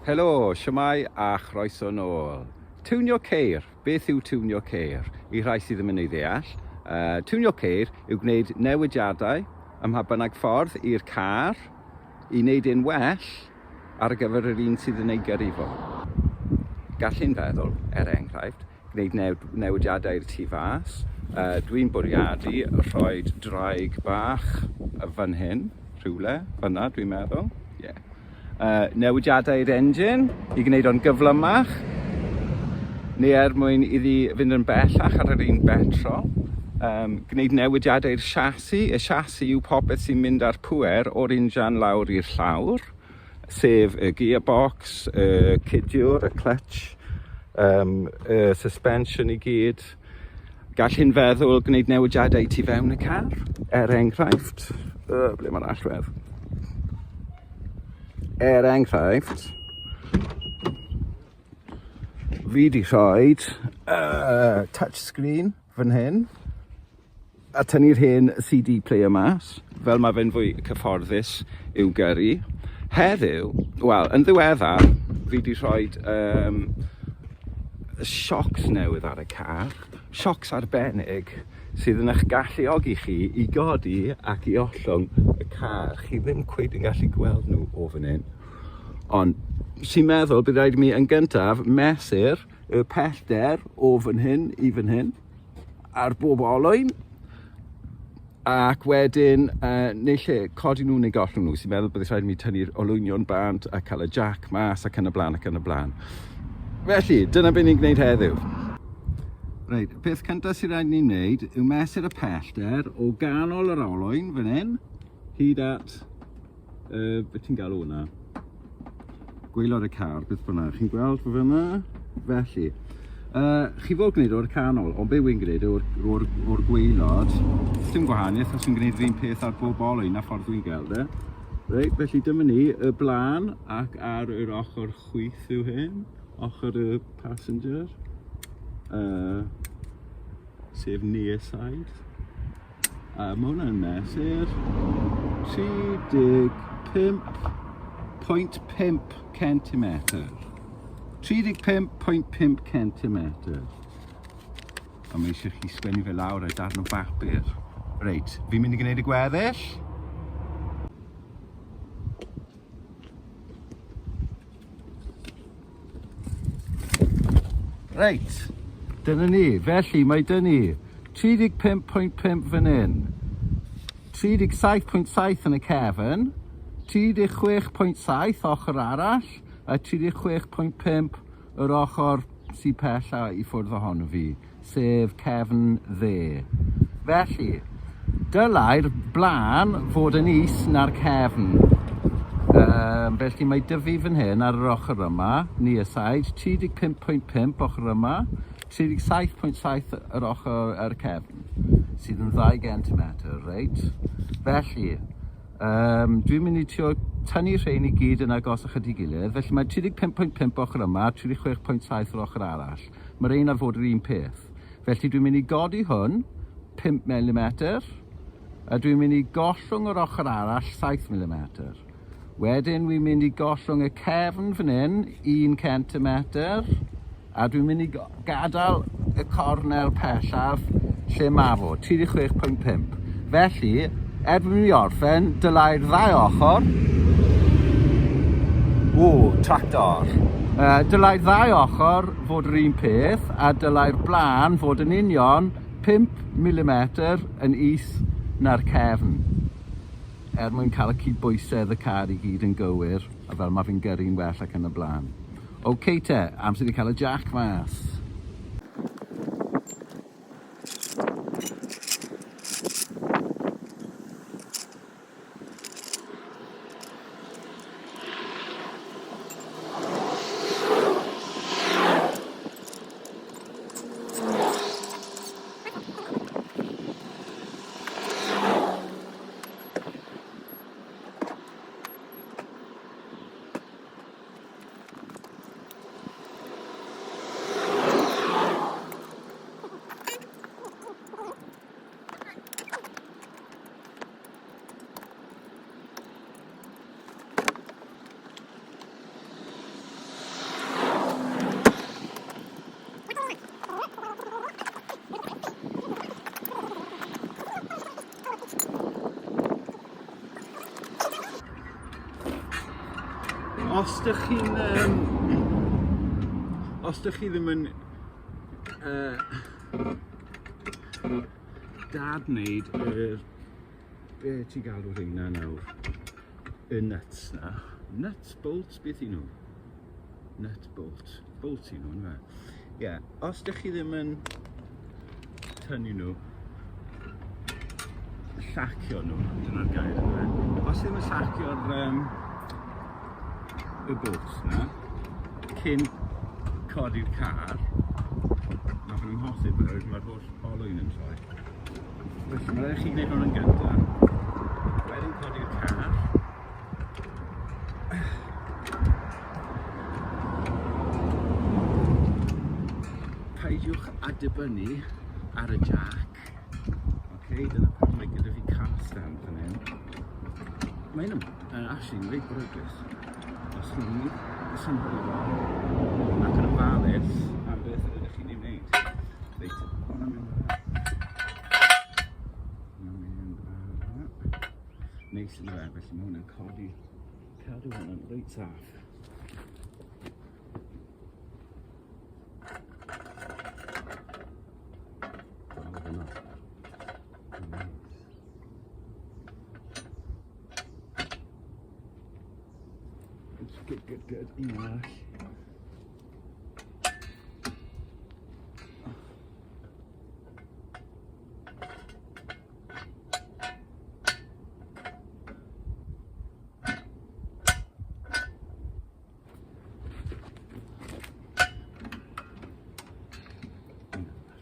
Helo, shwmae a chroeso nôl. Tiwnio ceir. Beth yw tiwnio ceir? I rhai sydd ddim yn ei ddeall, uh, tiwnio ceir yw gwneud newidiadau ym mha bynnag ffordd i'r car i wneud e'n well ar gyfer yr un sydd yn ei gyrru fo. Gall hyn feddwl, er enghraifft, gwneud newidiadau i'r tu fas. Uh, Dwi'n bwriadu rhoi draig bach fan hyn, rhywle, fanna dwi'n meddwl. Yeah. Uh, newidiadau i'r engine i gwneud o'n gyflymach neu er mwyn iddi fynd yn bellach ar yr un betrol. Um, gwneud newidiadau i'r chassis. Y chassis yw popeth sy'n mynd ar pwer o'r injan lawr i'r llawr, sef y gearbox, y cydiwr, y clutch, um, y suspension i gyd. Gall hyn feddwl gwneud newidiadau tu fewn y car, er enghraifft. Ble mae'r allwedd? Er enghraifft, fi di rhoi uh, touchscreen fan hyn a tynnu'r hen CD player mas, fel mae fe'n fwy cyfforddus i'w gyrru. Heddiw, wel, yn ddiweddar, fi di rhoi um, shocks newydd ar y car, shocks arbennig sydd yn eich galluogi chi i godi ac i ollwng y car. Chi ddim cweit yn gallu gweld nhw o fan hyn. Ond sy'n meddwl bydd rhaid i mi yn gyntaf mesur y pellter o fan hyn i fan hyn ar bob olwyn ac wedyn uh, neu lle codi nhw neu gollwng nhw sy'n meddwl bydd rhaid i mi tynnu'r olwynion bant a cael y jack mas ac yn y blaen ac yn y blaen. Felly, dyna beth ni'n gwneud heddiw. Reit, y peth cyntaf sy'n rhaid ni'n wneud yw mesur y pellter o ganol yr olwyn fan hyn hyd at uh, beth ti'n galw hwnna? Gwaelod y car, beth bynnag. Chi'n gweld fy fyna? Felly, uh, chi fod gwneud o'r canol, ond be wy'n gwneud o'r, or, or gwaelod, dim gwahaniaeth os yw'n gwneud yr un peth ar bob olwyn na ffordd dwi'n gweld e. Reit, felly dyma ni, y blaen ac ar yr ochr chwith yw hyn, ochr y passenger, uh, sef near side. A mae hwnna'n mesur 35.5 cm. 35.5 cm. A mae eisiau chi sgwennu fe lawr ar darn o bapur. Reit, fi'n mynd i gwneud y gweddill. Reit, dyna ni. Felly, mae dyn ni 35.5 fan hyn, 37.7 yn y cefn, 36.7 ochr arall, a 36.5 yr ochr sy'n pella i ffwrdd ohono fi. sef cefn dde. Felly, dylai'r blaen fod yn is na'r cefn. Um, felly mae dyfu fan hyn ar yr ochr yma, near side, 35.5 ochr yma, 37.7 yr ochr ar y cefn, sydd yn 2 cm, reit? Felly, um, dwi'n mynd i trio tynnu rhein i gyd yn agosach at ei gilydd, felly mae 35.5 ochr yma, 36.7 yr ochr arall. Mae'r ein ar fod yr un peth. Felly dwi'n mynd i godi hwn 5 mm a dwi'n mynd i gollwng yr ochr arall 7 mm. Wedyn dwi'n mynd i gollwng y cefn fan hyn 1 cm a dwi'n mynd i gadael y cornel pellaf lle mae fo, 36.5. Felly, erbyn mi orffen, dylai'r ddau ochr... O, tractor! Uh, dylai'r ddau ochr fod yr un peth a dylai'r blaen fod yn union 5 mm yn is na'r cefn er mwyn cael y cydbwysedd y car i gyd yn gywir a fel mae fi'n gyrru'n well ac yn y blaen. OK te, amser i cael y jack mas. Os dych chi'n... Um, os dych chi ddim yn uh, dad wneud yr... Be ti galw rheina nawr? Y nuts na. Nuts, bolts, beth i nhw? Nut, bolt. Bolt i nhw, yna. Ie, yeah. Os dych chi ddim yn tynnu nhw, llacio nhw, dyna'r gair yna. Os ddim yn llacio'r um, y bolts na, cyn codi'r car, mae fe'n amhosib oherwydd mae'r holl olwyn yn troi. Felly mae rhaid i chi gwneud hwn yn gyntaf, wedyn codi'r car, Peidiwch â dibynnu ar y jac. Okay, dyna pam mae gyda fi car stand fan hyn. Mae hyn yn actually reit beryglus. Os chi'n mynd synhwyro ac yn ofalus am beth ydych chi'n ei wneud. Reit, hwnna'n mynd Hwnna'n mynd Neis yn fe, felly mae hwnna'n codi. Cadw hwnna'n reit saff. Good, good, good. Un arall.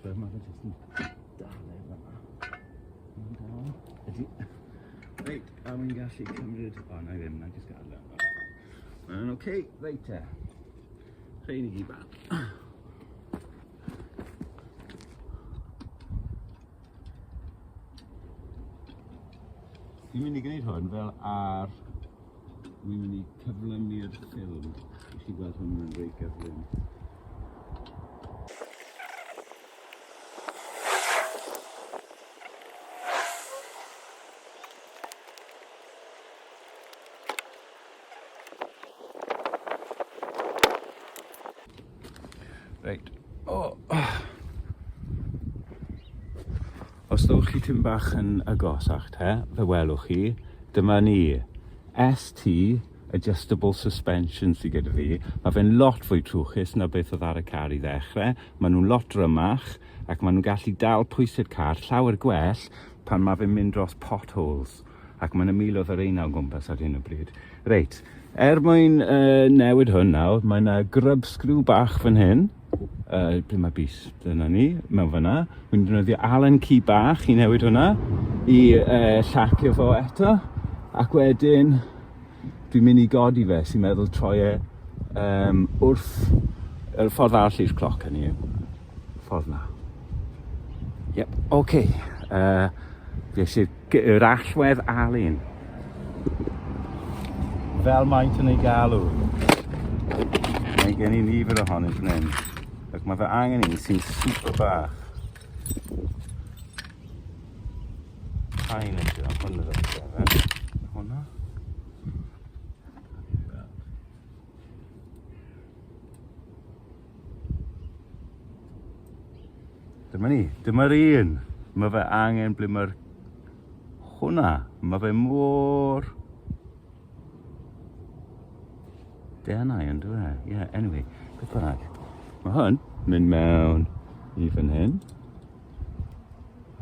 Fel mae fe jyst yn dal e fan'na. Mae'n dal. Ydy. Reit, a wy'n gallu cymryd... O, na i ddim, na i jyst gadael e. Mae'n oce, okay. Reit te. Rhain i gyd bant. Fi'n mynd i gwneud hwn fel ar... Wi'n mynd i cyflymu'r ffilm i chi gweld hwn yn reit gyflym. Reit. O! Oh. Os dowch chi tipyn bach yn agosach te, fe welwch chi, dyma ni. ST Adjustable Suspension sydd gyda fi. Mae fe'n lot fwy trwchus na beth oedd ar y car i ddechrau. Maen nhw'n lot drymach ac maen nhw'n gallu dal pwysau'r car llawer gwell pan mae fe'n mynd dros potholes. Ac mae'n y miloedd o reina o gwmpas ar hyn o bryd. Reit, er mwyn uh, newid hwn nawr, mae yna grub screw bach fan hyn. Ble mae bys? Dyna ni, mewn fyna. Wy'n defnyddio Allen key bach i newid hwnna, i uh, llacio fo eto. Ac wedyn, dwi'n mynd i godi fe, sy'n meddwl troi e um, wrth y ffordd arall i'r cloc, hynny yw. Ffordd na. Yep, oce. Okay. Fi eisiau yr allwedd Alun. Fel maent yn ei galw. Mae gen i nifer ohonynt fan hyn. Ac mae fy angen i sy'n super bach. Pain ydy o, hwn ydw i. Hwna. Dyma ni, dyma'r un. Mae fe angen ble mae'r... Hwna, mae fe mor... Denau yn dwi e? Yeah, anyway, beth bynnag. Mae hwn mynd mewn i fan hyn.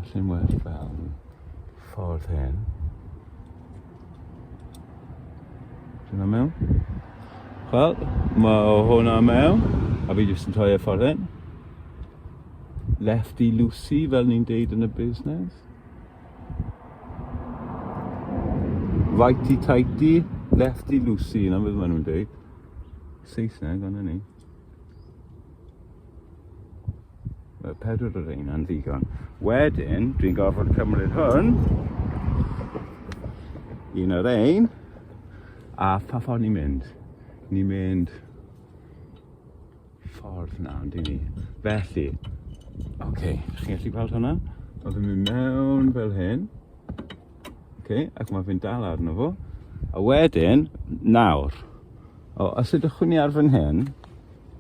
Allan well fel ffordd hyn. Dyna mewn. Wel, mae hwnna mewn. A fi jyst yn troi e ffordd hyn. Lefty loosey, fel ni'n deud yn y busnes. Righty tighty, lefty loosey, na beth maen nhw'n deud. Saesneg, ond ni. Mae pedwar o reina'n ddigon. Wedyn, dwi'n gorfod cymryd hwn, un o'r ein, a pa ffordd ni'n mynd? Ni'n mynd ffordd na, ond ni. Felly, oce, okay, chi'n gallu gweld hwnna? Mae fe'n mynd mewn fel hyn. Oce, okay, ac mae fe'n dal arno fo. A wedyn, nawr, O, os ydych ni ar fan hyn,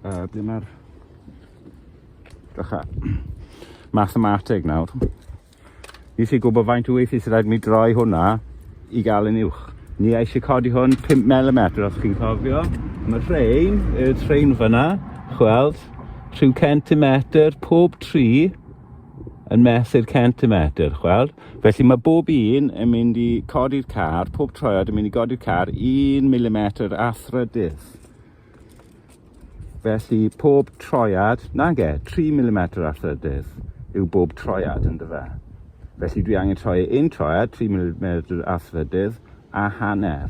ble mae'r... Drycha. Mathemateg nawr. Ni eisiau gwybod faint o weithiau sydd rhaid mi droi hwnna i gael yn uwch. Ni eisiau codi hwn 5 mm os chi'n cofio. Mae rhain, y rhain fyna, chweld, rhyw centimetr pob tri yn mesur centimetr, chweld. Felly mae bob un yn mynd i codi'r car, pob troiad yn mynd i godi'r car 1 mm a thrydydd. Felly pob troiad, nage, 3 mm a thrydydd yw bob troiad yn dyfe. Felly dwi angen troi un troiad, 3 mm a thrydydd, a hanner,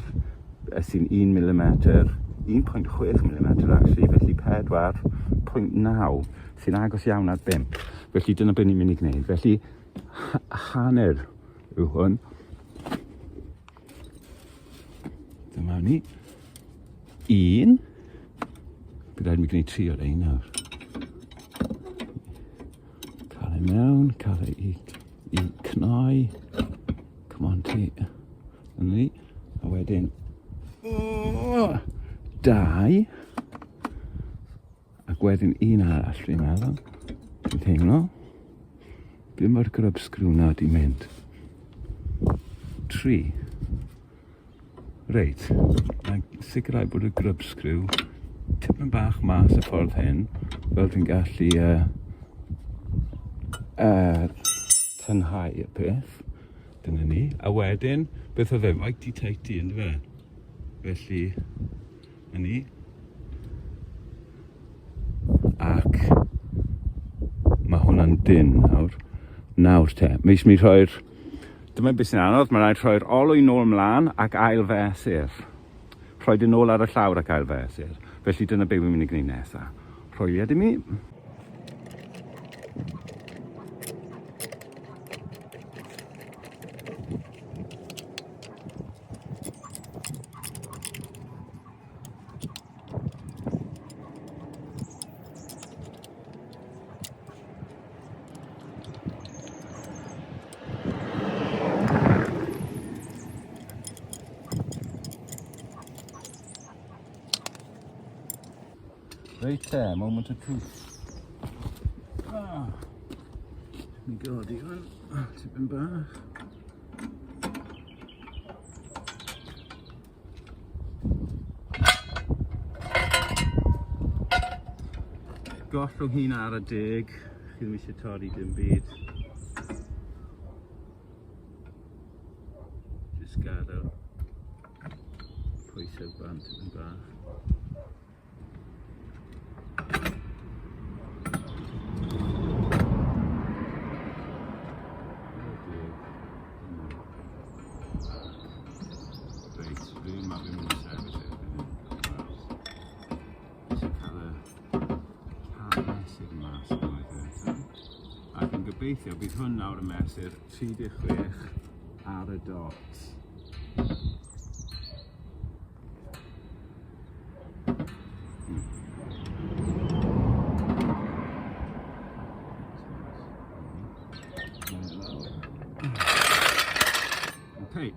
sy'n 1 mm, 1.6 mm actually, felly 4.9, sy'n agos iawn at 5. Felly dyna beth ni'n mynd i gwneud. Felly hanner yw hwn. Dyma ni. Un. Bydd rhaid mi gwneud tri o'r ein nawr. Cael ei mewn, cael ei i, i cnoi. Come on ti. Dyna ni. A wedyn... Oh, dau. Ac wedyn un arall, dwi'n meddwl. Dwi'n teimlo. Ble mae'r grub screw na di mynd? 3. Reit. A sicrhau bod y grub screw tipyn bach mas y ffordd hyn, fel dwi'n gallu tynhau y peth. Dyna ni. A wedyn, beth oedd e? Righty tighty, ynddo fe? Felly, Na ni. Ac mae hwnna'n dyn nawr. Nawr te, mae eisiau mi rhoi'r... Dyma beth sy'n anodd, mae rhaid rhoi'r olwyn nôl mlaen ac ail fesur. Rhoi dy nôl ar y llawr ac ail fesur. Felly dyna be wy'n mynd i gwneud nesaf. Rhoiliad i mi. Reit te, moment of truth. Ah. Mi godi hwn, tipyn bach. Gollwng hi'n ar y deg, chi ddim eisiau torri dim byd. Jyst gadael pwysau'r bant yn bach. Reit, ble mae fi'n mynd i sefyll erbyn hyn? Eisiau cael y mesur mas unwaith eto. Ac yn gobeithio bydd hwn nawr yn mesur 36 ar y dot. Okay.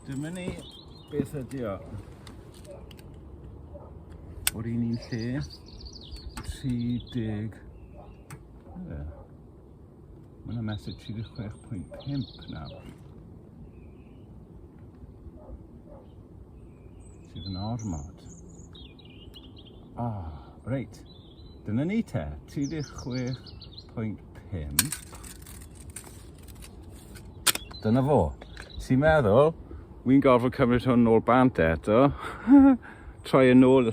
Dyma ni beth ydi o. O'r un un lle, 30... Yeah. Mae'n mesur 36.5 nawr. Sydd yn ormod. Ah, reit. Dyna ni te, 36.5. Dyna fo. Ti'n meddwl, wy'n gorfod cymryd hwn nôl bant eto. Troi yn ôl.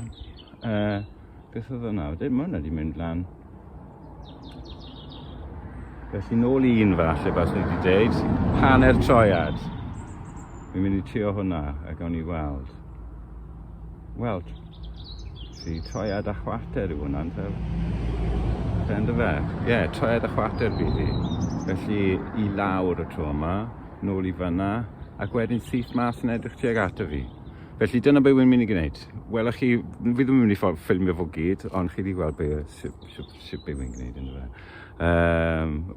Beth oedd hwnna? Dim hwnna wedi mynd lan. Felly nôl i un falle, fel ni wedi deud. Hanner troiad. Fi'n mynd i trio hwnna a gawn ni weld. Wel, si, troiad a chwarter yw hwnna, yntef? Ynddo fe? Ie, yeah, troiad a chwarter bydd hi. Felly, i lawr y tro yma, nôl i fyna, ac wedyn syth mas yn edrych tuag ato fi. Felly dyna be wy'n mynd i gwneud. Welwch chi, fi ddim yn mynd i ffilmio fo gyd, ond chi wedi gweld be, sut, sut, sut be wy'n gwneud ynddo fe.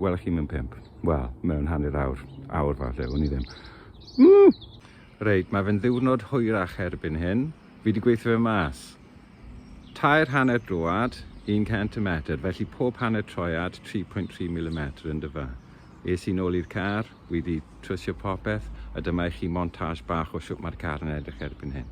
Welwch chi mewn pump. Wel, mewn hanner awr, awr falle, wn i ddim. Reit, mae fe'n ddiwrnod hwyrach erbyn hyn. Fi 'di gweithio fe mas. 3.5 droad, 1 centimetr, felly pob hanner troiad 3.3 milimetr yn dyfa. Es i nôl i'r car, wi 'di trwsio popeth, a dyma i chi montage bach o shwt mae'r car yn edrych erbyn hyn.